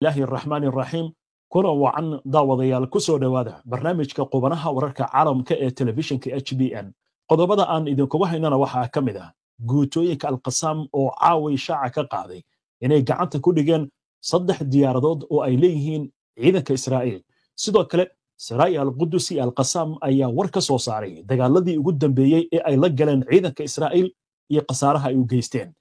Ilaahi raxmaani raxiim, kuna wacan daawadayaal, ku soo dhowaada barnaamijka qubanaha wararka caalamka ee telefishinka HBN. Qodobada aan idinkugu haynana waxaa ka mid ah guutooyinka Alqasaam oo caaway shaaca ka qaaday inay gacanta ku dhigeen 3 diyaaradood oo ay leeyihiin ciidanka Israa'iil. Sidoo kale Saraa'i Alqudus iyo Alqasaam ayaa war ka soo saaray dagaaladii ugu dambeeyey ee ay la galeen ciidanka Israa'iil iyo khasaaraha ay u geysteen.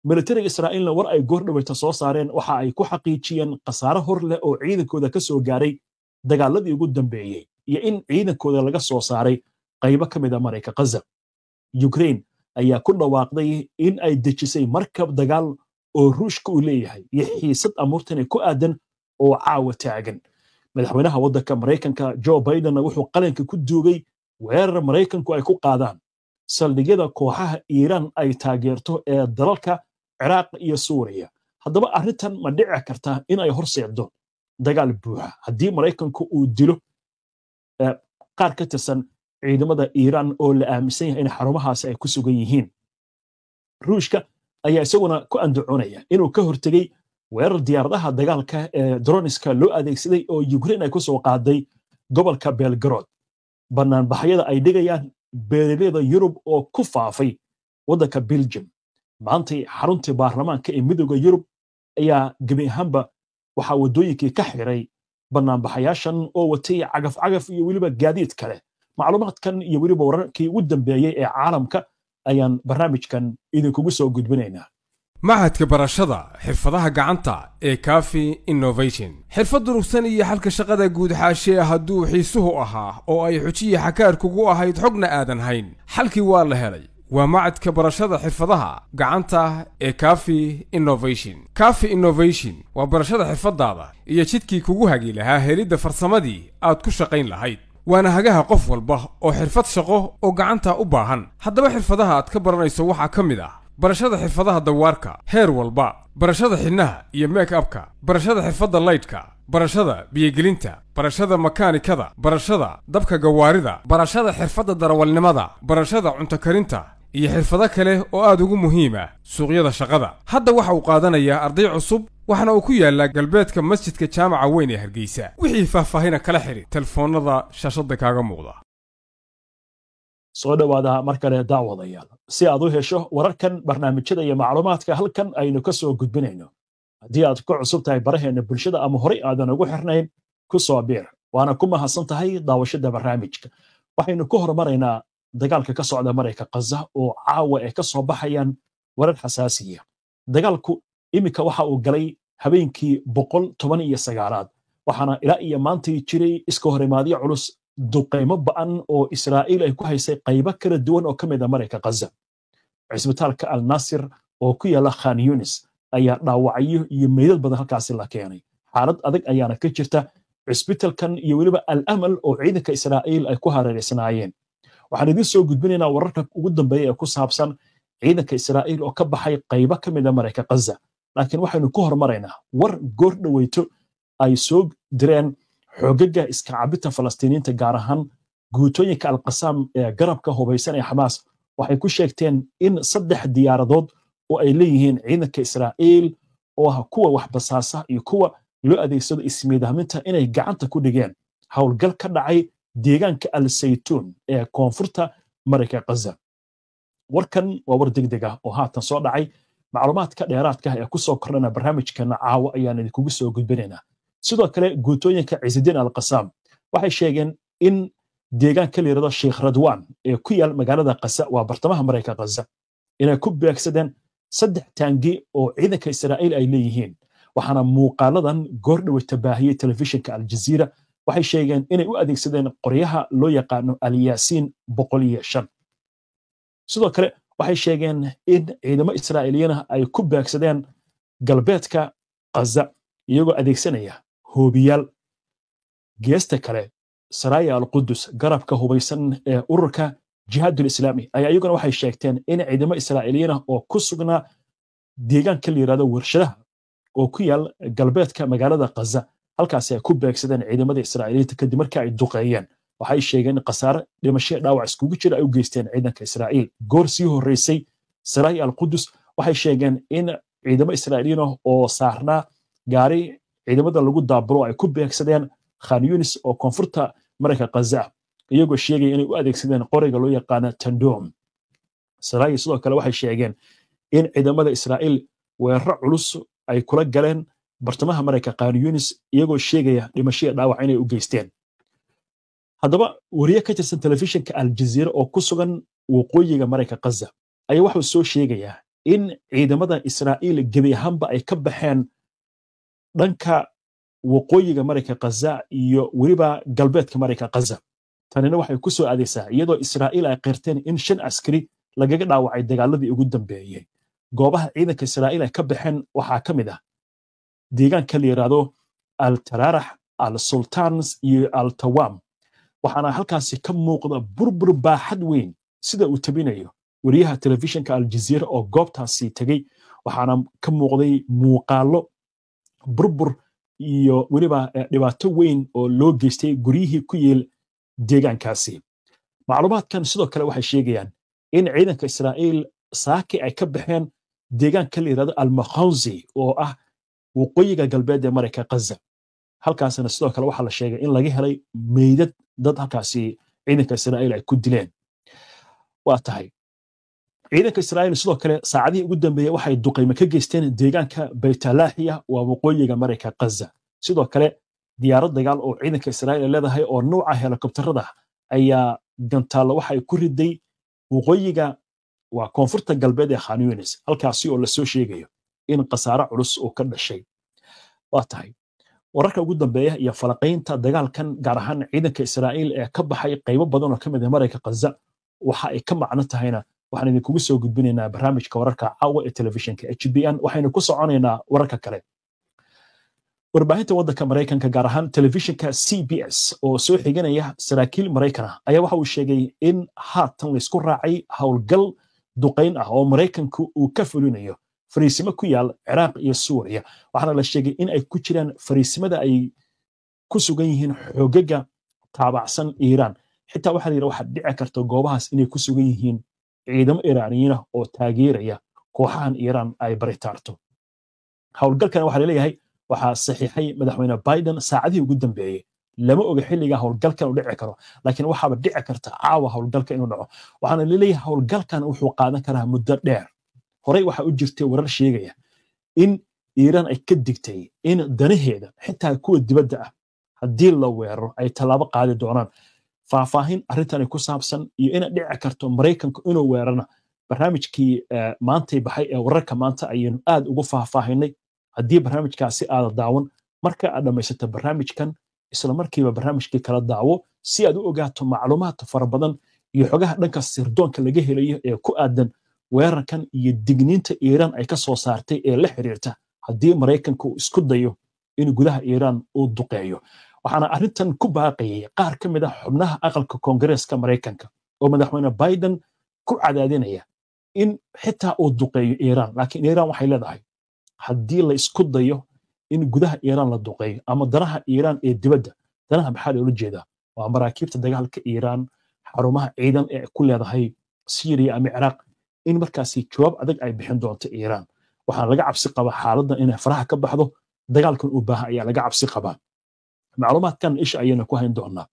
Militariga Israa'iilna war ay goordhaweyta soo saareen waxa ay ku xaqiijiyeen khasaare hor leh oo ciidankooda ka soo gaaray dagaaladii ugu dambeeyey iyo in ciidankooda laga soo saaray qaybo ka mid a marayka Ghaza. Ukraine ayaa ku dhawaaqday in ay dejisay markab dagaal oo Ruushka uu leeyahay iyo xiisad amuurtani ku aadan oo caawa taagan. Madaxweynaha waddanka Maraykanka Joe Bidenna wuxuu qalinka ku duugay weerar Maraykanku ay ku qaadaan saldhigyada kooxaha Iiraan ay taageerto ee dalalka Ciraaq iyo Suuriya. Haddaba arrintan ma dhici kartaa in ay horseeddo dagaal buuxa haddii Maraykanku uu dilo qaar ka tirsan ciidamada Iiraan oo la aaminsan yahay in xarumahaasi ay ku sugan yihiin? Ruushka ayaa isaguna ku andacoonaya inuu ka hortegey weerar diyaaradaha dagaalka ee droniska loo adeegsaday oo Ukraine ay ku soo qaaday gobolka Belgrod. Banaanbaxyada ay dhigayaan beeraleyda Yurub oo ku faafay waddanka Belgium. Maantay xaruntii baarlamaanka ee Midowda Yurub ayaa gebi ahaanba waxaa waddooyinkii ka xiray banaanbaxayaashan oo watay cagaf-cagaf iyo weliba gaadiid kale. Macluumaadkan iyo weliba wararkii ugu dambeeyey ee caalamka ayaan barnaamijkan idinkugu soo gudbinaynaa. Machadka barashada xirfadaha gacanta ee Cafi Innovation, xirfad durugsan iyo xalka shaqada guud xaashee hadduu xiisuhu ahaa oo ay xujiya xakaarkugu ahayd, xogna aadan hayn, xalkii waa la helay. Waa macadka barashada xirfadaha gacanta ee Cafi Innovation. Cafi Innovation waa barashada xirfadaada iyo jidkii kugu hagi lahaa helidda farsamadii aad ku shaqayn lahayd, waana hagaha qof walba oo xirfad shaqo oo gacanta u baahan. Haddaba xirfadaha aad ka baranayso waxaa ka mid ah barashada xirfadaha dawaarka heer walba, barashada xidhnaha iyo make upka, barashada xirfadda laydhka, barashada biyogelinta, barashada makaanikada, barashada dabka gawaarida, barashada xirfadda darawalnimada, barashada cunto karinta iyo xirfado kale oo aad ugu muhiima suuqyada shaqada. Hadda waxa uu qaadanayaa arday cusub, waxaana uu ku yaalaa galbeedka masjidka jaamaca weyn ee Hargeysa. Wixii faahfaahina kala xidhi telefoonnada shaashadda kaaga muuqda. Soo dhowaada mar kale daawadayaal, si aad u hesho wararkan, barnaamijyada iyo macluumaadka halkan aynu ka soo gudbinayno. Haddii aad ku cusub tahay baraheenna bulshada ama horey aadan ugu xirnayn, ku soo biir, waana ku mahadsan tahay daawashada barnaamijka. Waxaynu ku horumaraynaa dagaalka ka socda marayka Khaza oo caawa ay ka soo baxayaan warar xasaasiya. Dagaalku iminka waxa uu galay habeenkii 119aad, waxaana ilaa iyo maantii jiray iska horimaadyo culus, duqaymo ba'an oo Israa'iil ay ku haysay qaybo kala duwan oo ka mid a marayka Khaza. Cisbitaalka Al Nasir oo ku yaala Khan Yunis ayaa dhaawacyo iyo meydad badan halkaasi la keenay. Xaalad adag ayaana ka jirta cisbitalkan iyo weliba Al Amal oo ciidanka Israa'iil ay ku hareereysnaayeen. Waxaan idiin soo gudbinaynaa wararka ugu dambeeya ee ku saabsan ciidanka Israa'iil oo ka baxay qaybo ka mid a marayka Khaza, laakiin waxaynu ku hormaraynaa war goor dhoweyto ay soo direen xoogaga iska cabinta Falastiiniinta, gaar ahaan guutooyinka Alqasaam ee garabka hubaysan ee Xamaas. Waxay ku sheegteen in 3 diyaaradood oo ay leeyihiin ciidanka Israa'iil oo ah kuwa wax basaasa iyo kuwa loo adeegsado ismiidaaminta inay gacanta ku dhigeen howlgal ka dhacay deegaanka Al Saytuun ee koonfurta marayka Ghaza. Warkan waa war degdeg ah oo haatan soo dhacay. Macluumaadka dheeraadka ah ee ku soo kordhana barnaamijkeena caawa ayaan idinkugu soo gudbinaynaa. Sidoo kale guutooyinka Ciisidiin Alqasaam waxay sheegeen in deegaanka la yidhahdo Sheikh Radwan ee ku yaal magaalada Khaza, waa bartamaha marayka Khaza, inay ku beegsadeen 3 taangi oo ciidanka Israa'iil ay leeyihiin, waxaana muuqaaladan goordhowe tabaahiyey telefishinka Aljaziira. Waxay sheegeen inay u adeegsadeen qoryaha loo yaqaano Alyaasiin 105. Sidoo kale waxay sheegeen in ciidamo Israa'iiliyana ay ku beegsadeen galbeedka Khaza iyagoo adeegsanaya hoobiyaal. Geesta kale, Saraaya Alqudus, garabka hubaysan ee ururka Jihaadul Islaami, ayaa iyaguna waxay sheegteen in ciidamo Israa'iiliyana oo ku sugnaa deegaanka la yidhahdo Warshadaha oo ku yaal galbeedka magaalada Khaza halkaasi ay ku beegsadeen ciidamada Israa'iiliyiinta kadib markii ay duqeeyeen. Waxay sheegeen in khasaare dhimasho dhaawac iskugu jira ay u geysteen ciidanka Israa'iil. Goor sii horreysay Saraaya Alqudus waxay sheegeen in ciidamo Israa'iiliyiin ah oo saarnaa gaari ciidamada lagu daabulo ay ku beegsadeen Khan Yunis oo koonfurta marayka Gaza, iyagoo sheegaya inay u adeegsadeen qoriga loo yaqaano Tandom. Saraayi sidoo kale waxay sheegeen in ciidamada Israa'iil weeraro culus ay kula galeen bartamaha marayka Khan Yunis, iyagoo sheegaya dhimasho iyo dhaawac inay u geysteen. Haddaba wariye ka tirsan telefishinka Al Jazeera oo ku sugan waqooyiga marayka Gaza ayaa wuxuu soo sheegayaa in ciidamada Israa'iil gebi ahaanba ay ka baxeen dhanka waqooyiga marayka Gaza iyo weliba galbeedka marayka Gaza. Tanina waxay ku soo aadaysaa iyadoo Israa'iil ay qirteen in 5 askari lagaga dhaawacay dagaaladii ugu dambeeyey. Goobaha ciidanka Israa'iil ay ka baxeen waxaa ka mid ah deegaanka la yiraahdo Al-Tararax, Al-Sultans iyo Al-Tawam, waxaana halkaasi ka muuqda burbur baaxad weyn sida uu tabinayo wariyaha telefishinka Al Jazeera oo goobtaasi tegey. Waxaana ka muuqday muuqaallo burbur iyo weliba dhibaato weyn oo loo geystay guryihii ku yeel deegaankaasi. Macluumaadkan sidoo kale waxay sheegayaan in ciidanka Israa'iil saaki ay ka baxeen deegaanka la yiraahdo Al-Makhawzi oo ah waqooyiga galbeed ee marayka Gaza. Halkaasna sidoo kale waxaa la sheegay in laga helay meydad dad halkaasi ciidanka Israa'iil ay ku dileen. Waa tahay ciidanka Israa'iil sidoo kale saacadihii ugu dambeeyay waxay duqeymo ka geysteen deegaanka Baytalaahiya, waa waqooyiga marayka Gaza. Sidoo kale diyaarad dagaal oo ciidanka Israa'iil ay leedahay oo nuuca helikobtarada ayaa gantaallo waxay ku riday waqooyiga, waa koonfurta galbeed ee Khan Yunis, halkaasi oo lasoo sheegayo in khasaare culus uu ka dhashay. Waa tahay wararka ugu dambeeya iyo falaqaynta dagaalkan, gaar ahaan ciidanka Israa'iil ee ka baxay qaybo badan oo ka mid ah marayka Gaza, waxa ay ka macno tahayna waxaan idinkugu soo gudbinaynaa barnaamijka wararka caawa ee telefishinka HBN. Waxaynu ku soconaynaa wararka kale. Warbaahinta waddanka Maraykanka, gaar ahaan telefishinka CBS oo soo xiganaya saraakiil Maraykan ah, ayaa waxa uu sheegay in haatan laysku raacay howlgal duqayn ah oo Maraykanku uu ka fulinayo fariisimo ku yaal Ciraaq iyo Suuriya. Waxaana la sheegay in ay ku jiraan fariisimada ay ku sugan yihiin xoogaga taabacsan Iiraan. Xitaa waxaa la yidhi waxaa dhici karta goobahaas inay ku sugan yihiin ciidamo Iiraaniyiin ah oo taageeraya kooxahan Iiraan ay baritaarto. Howlgalkan waxaa laleeyahay waxaa saxiixay madaxweyne Biden saacadihii ugu dambeeyey. Lama oga xilliga howlgalkan uu dhici karo, laakiin waxaaba dhici karta caawa howlgalka inuu dhaco. Waxaana laleeyahay howlgalkan wuxuu qaadan karaa muddo dheer. Horey waxaa u jirtay warar sheegaya in Iiraan ay ka digtay in danaheeda xitaa kuwa dibadda ah haddii la weeraro ay tallaabo qaadi doonaan. Faahfaahin arrintani ku saabsan iyo ina dhici karto Maraykanku inuu weerarana barnaamijkii maantay baxay ee wararka maanta ayaynu aad ugu faahfaahinay. Haddii barnaamijkaasi aada daawan, marka aad dhammaysato barnaamijkan isla markiiba barnaamijkii kala daawo si aad u ogaato macluumaad fara badan iyo xogaha dhanka sirdoonka laga helayo ee ku aadan weerarkan iyo digniinta Iiraan ay ka soo saartay ee la xiriirta haddii Maraykanku isku dayo in gudaha Iiraan uu duqeeyo. Waxaana arrintan ku baaqayay qaar ka mid ah xubnaha aqalka Koongareeska Maraykanka oo madaxweyne Biden ku cadaadinaya in xitaa uu duqeeyo Iiraan. Laakiin Iiraan waxay leedahay haddii la isku dayo in gudaha Iiraan la duqeeyo ama danaha Iiraan ee dibadda, danaha maxaa loola jeedaa? Waa maraakiibta dagaalka Iiraan, xarumaha ciidan ee ku leedahay Syria ama Ciraaq, in markaasi jawaab adag ay bixin doonto Iiraan. Waxaana laga cabsi qabaa xaaladdan inay faraha ka baxdo, dagaalkan uu baaha ayaa laga cabsi qabaa. Macluumaadkan isha ayaynu ku hayn doonaa.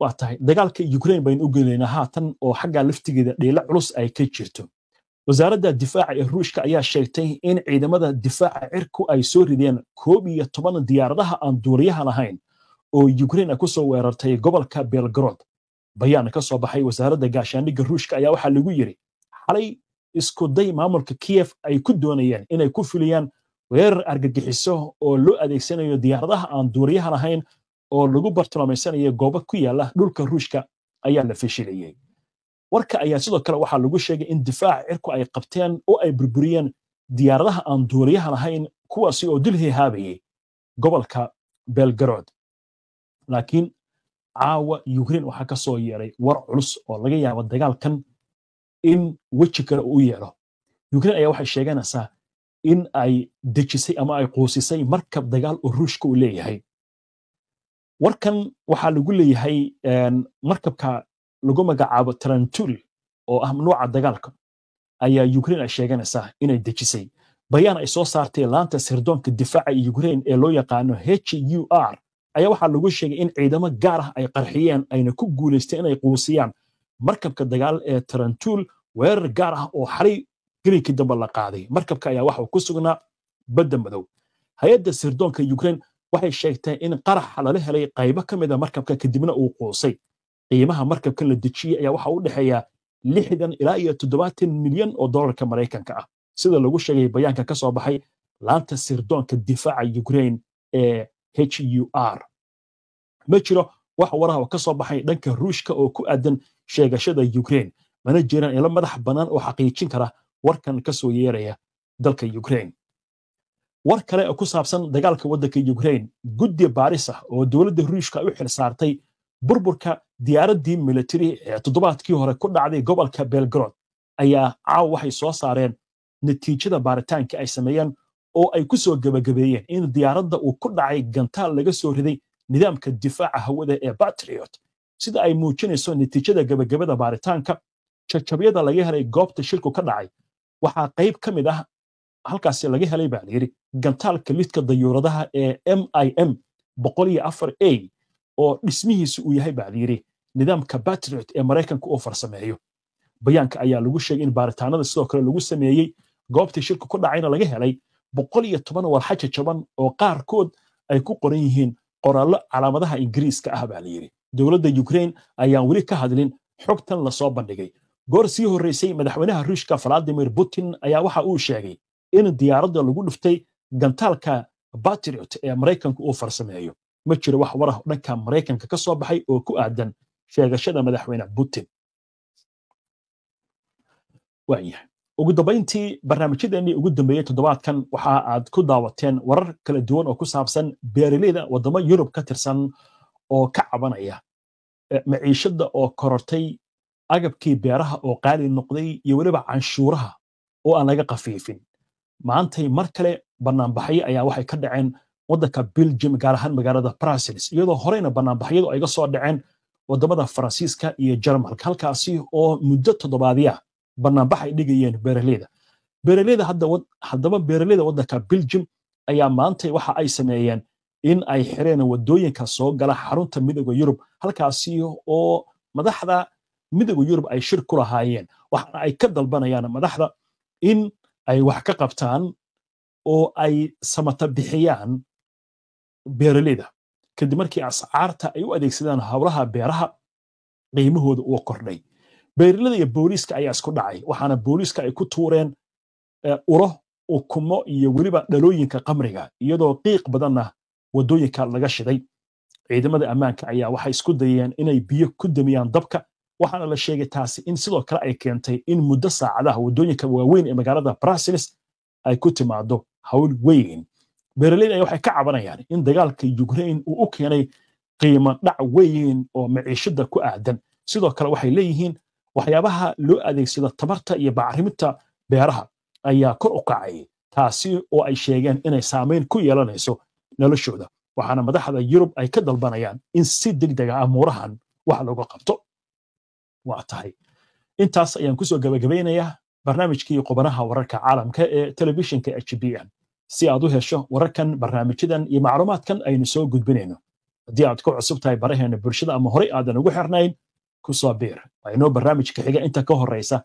Waa tahay dagaalka Ukraine baynu u gelaynaa haatan oo xagga laftigeeda dhiilo culus ay ka jirto. Wasaaradda difaaca ee Ruushka ayaa sheegtay in ciidamada difaaca cirku ay soo rideen 11 diyaaradaha aan duuliyaha lahayn oo Ukraine ku soo weerartay gobolka Belgorod. Bayaan ka soo baxay wasaaradda gaashaandhigga Ruushka ayaa waxaa lagu yiri xalay isku day maamulka Kiev ay ku doonayeen inay ku fuliyaan weerar argagixiso oo loo adeegsanayo diyaaradaha aan duuliyaha lahayn oo lagu bartilmaameysanayo goobo ku yaala dhulka Ruushka ayaa la fashiliyey. Warka ayaa sidoo kale waxaa lagu sheegay in difaaca cirku ay qabteen oo ay burburiyeen diyaaradaha aan duuliyaha lahayn, kuwaasi oo dul hehaabayay gobolka Belgorod. Laakiin caawa Ukraine waxaa ka soo yeeray war culus oo laga yaabo dagaalkan in weji kale uu yeelo. Ukraine ayaa waxay sheeganaysaa in ay dejisay ama ay quusisay markab dagaal oo Ruushka uu leeyahay. Warkan waxaa lagu leeyahay markabka lagu magacaabo Tarantul oo ah nuuca dagaalka ayaa Ukraine ay sheeganaysaa inay dejisay. Bayaan ay soo saartay laanta sirdoonka difaaca Ukraine ee loo yaqaano HUR ayaa waxaa lagu sheegay in ciidamo gaar ah ay qarxiyeen ayna ku guulaysteen inay quusiyaan markabka dagaal ee Tarantul weerar gaar ah oo xalay gelinkii dambe la qaaday. Markabka ayaa waxa uu ku sugnaa badda madow. Hay-adda sirdoonka Ukraine waxay sheegtay in qaraxa lala helay qaybo ka mid a markabka kadibna uu quusay. Qiimaha markabka la dejiyey ayaa waxa u dhexeeya 60 ilaa iyo 70 milyan oo doolarka Maraykanka ah, sida lagu sheegay bayaanka ka soo baxay laanta sirdoonka difaaca Ukraine ee HUR. Ma jiro wax waraha oo ka soo baxay dhanka Ruushka oo ku aadan sheegashada Ukraine, mana jiraan ilo madax bannaan oo xaqiijin kara warkan ka soo yeeraya dalka Ukraine. War kale oo ku saabsan dagaalka waddanka Ukraine, guddi baaris ah oo dowladda Ruushka u xil saartay burburka diyaaraddii military ee toddobaadkii hore ku dhacday gobolka Belgrade ayaa caawa waxay soo saareen natiijada baaritaanka ay sameeyeen oo ay ku soo gebagabeeyeen in diyaaradda uu ku dhacay gantaal laga soo riday nidaamka difaaca hawada ee Patriot. Sida ay muujinayso natiijada gebagabada baaritaanka, jajabyada laga helay goobta shilku ka dhacay waxaa qayb ka mid ah halkaasi laga helay baa layidhi gantaalka lidka dayuuradaha ee MIM 104A oo dhismihiisu uu yahay baa layidhi nidaamka Patriot ee Maraykanka uu farsameeyo. Bayaanka ayaa lagu sheegay in baaritaanada sidoo kale lagu sameeyey goobtii shilku ku dhacayna laga helay 110 walxa jajaban oo qaarkood ay ku qoran yihiin qoraallo calaamadaha Ingiriiska ah baa layidhi. Dowladda Ukraine ayaan weli ka hadlin xogtan lasoo bandhigay. Goor sii horreysay madaxweynaha Ruushka Vladimir Putin ayaa waxa uu sheegay in diyaaradda lagu dhuftay gantaalka Patriot ee Maraykanku uu farsameeyo. Ma jiro wax war ah dhanka Maraykanka ka soo baxay oo ku aadan sheegashada madaxweyne Putin. Waayahay. Ugu dambayntii, barnaamijyadeennii ugu dambeeyey toddobaadkan waxa aad ku daawateen warar kala duwan oo ku saabsan beeraleyda waddamo Yurub ka tirsan oo ka cabanaya maciishadda oo korortay, agabkii beeraha oo qaali noqday iyo weliba canshuuraha oo aan laga khafiifin. Maantay mar kale bannaanbaxyo ayaa waxay ka dhaceen waddanka Belgium, gaar ahaan magaalada Brussels, iyadoo horeyna bannaanbaxyadu ay ga soo dhaceen waddamada Faransiiska iyo Jarmalka, halkaasi oo muddo toddobaadya bannaanbax ay dhigayeen beeraleyda. Beeraleyda haddaba beeraleyda waddanka Belgium ayaa maantay waxa ay sameeyeen in ay xireen waddooyinka soo gala xarunta Midowga Yurub, halkaasi oo madaxda Midowga Yurub ay shir ku lahaayeen, waxaana ay ka dalbanayaan madaxda in ay wax ka qabtaan oo ay samata bixiyaan beeraleyda kadib markii ascaarta ay u adeegsadaan howlaha beeraha qiimahooda uu kordhay. Beeraleyda iyo booliiska ayaa isku dhacay, waxaana booliiska ay ku tuureen uro, ukumo iyo weliba dhalooyinka qamriga, iyadoo qiiq badanna waddooyinka laga shiday. Ciidamada ammaanka ayaa waxay isku dayeen inay biyo ku damiyaan dabka, waxaana la sheegay taasi in sidoo kale ay keentay in muddo saacadaha waddooyinka waaweyn ee magaalada Brussels ay ku timaado hawl weyn. Beeraleyda ayaa waxay ka cabanayaan in dagaalka Ukraine uu u keenay qiimo dhac weyn oo maciishada ku aadan. Sidoo kale waxay leeyihiin waxyaabaha loo adeegsado tamarta iyo bacriminta beeraha ayaa kor u kacay, taasi oo ay sheegeen inay saameyn ku yeelanayso noloshooda, waxaana madaxda Yurub ay ka dalbanayaan in si degdeg ah amuurahan wax looga qabto. Waa tahay, intaas ayaan kusoo gabagabaynayaa barnaamijkii qubanaha wararka caalamka ee telefishinka HBN. Si aad u hesho wararkan, barnaamijyadan iyo macluumaadkan aynu soo gudbinayno, haddii aad ku cusub tahay baraheena bulshada ama horey aadan ugu xirnayn, ku soo biir. Waa inoo barnaamijka xiga. Inta ka horreysa